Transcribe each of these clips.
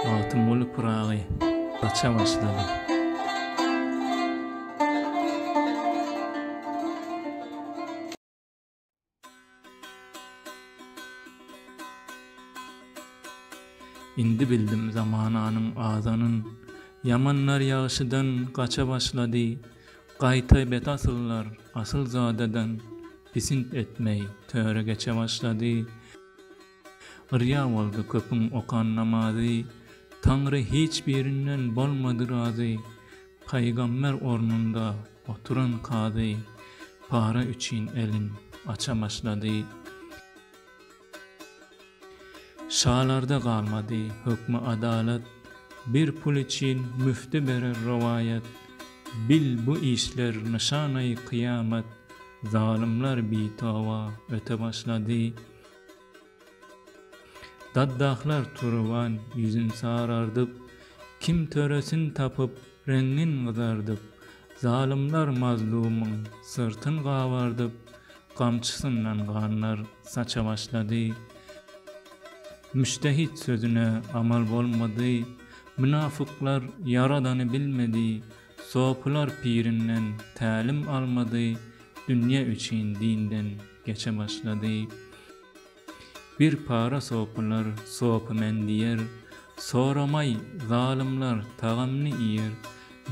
Magtymguly Pyragy gaça başlady. Indi bildim zamananyň azanyn, Ýamanlar ýagşydan gaça başlady, Gaýta betasyllar asylzadadan Pisint etmeý töre geçe başlady. Yrýa boldy köpüň okan namazy, Taňry hiç birinden bolmady razy, Pygamber ornunda oturan kazy para üçin elin aça başlady. Şalarda galmady hökmi adalat, Bir pul üçin müfti berer rowaýat, Bil bu işler nyşanaýy kyýamat, Zalymlar bitoba öte başlady. Daddahlar turuban ýüzün sarardyp, Kim töresin tapyp, reňňin gyzardyp, Zalymlar mazlumyň syrtyn gabardyp, Gamçysyndan ganlar saça başlady. Müçtehit sözüne amal bolmady, Mynafyklar Ýaradany bilmedi, Sopylar pirinden tälim almady, Dünýe üçin dinden geçe başlady. Bir para sopylar sopy men diýer, Soramaý zalymlar tagamny iýer,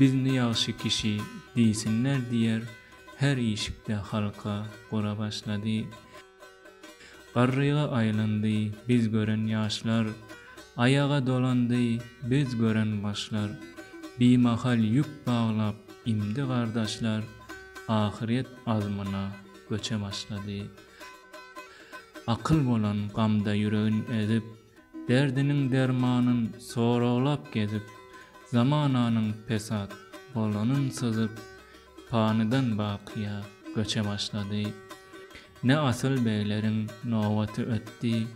Bizni ýagşy kişi diýsinler diýer, Her işikde halka gura başlady. Garryga aýlandy biz gören ýaşlar, Aýaga dolandy biz gören başlar. Bimahal ýük baglap imdi gardaşlar, Ahyret azmyna göçe başlady. Akyl bolan gamda ýüregin ezip, Derdiniň dermanyn soraglap gezip, Zamananyň pesat bolanyn syzyp, Panydan bakyýa göçe başlady. Ne asyl begleriň nobaty ötdi,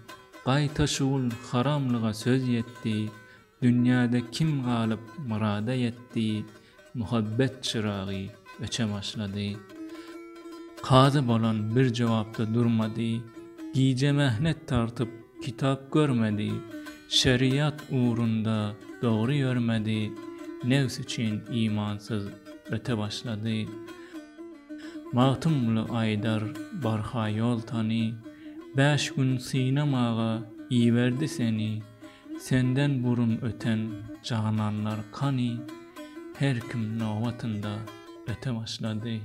Gaýta şugul haramlyga söz ýetdi, Dünýäde kim galyp myrada ýetdi, Muhabbet çyragy öçe başlady. Kazy bolan bir jogapda durmady, Gije mähnet tartyp kitap görmedi, Şeriat ugrunda dogry ýörmedi, Nebs üçin imansyz öte başlady. Magtymguly aýdar barha ýol tany, Bäş gün synamaga iberdi seni, Senden burun öten jananlar kany, Her kim nobatynda öte başlady.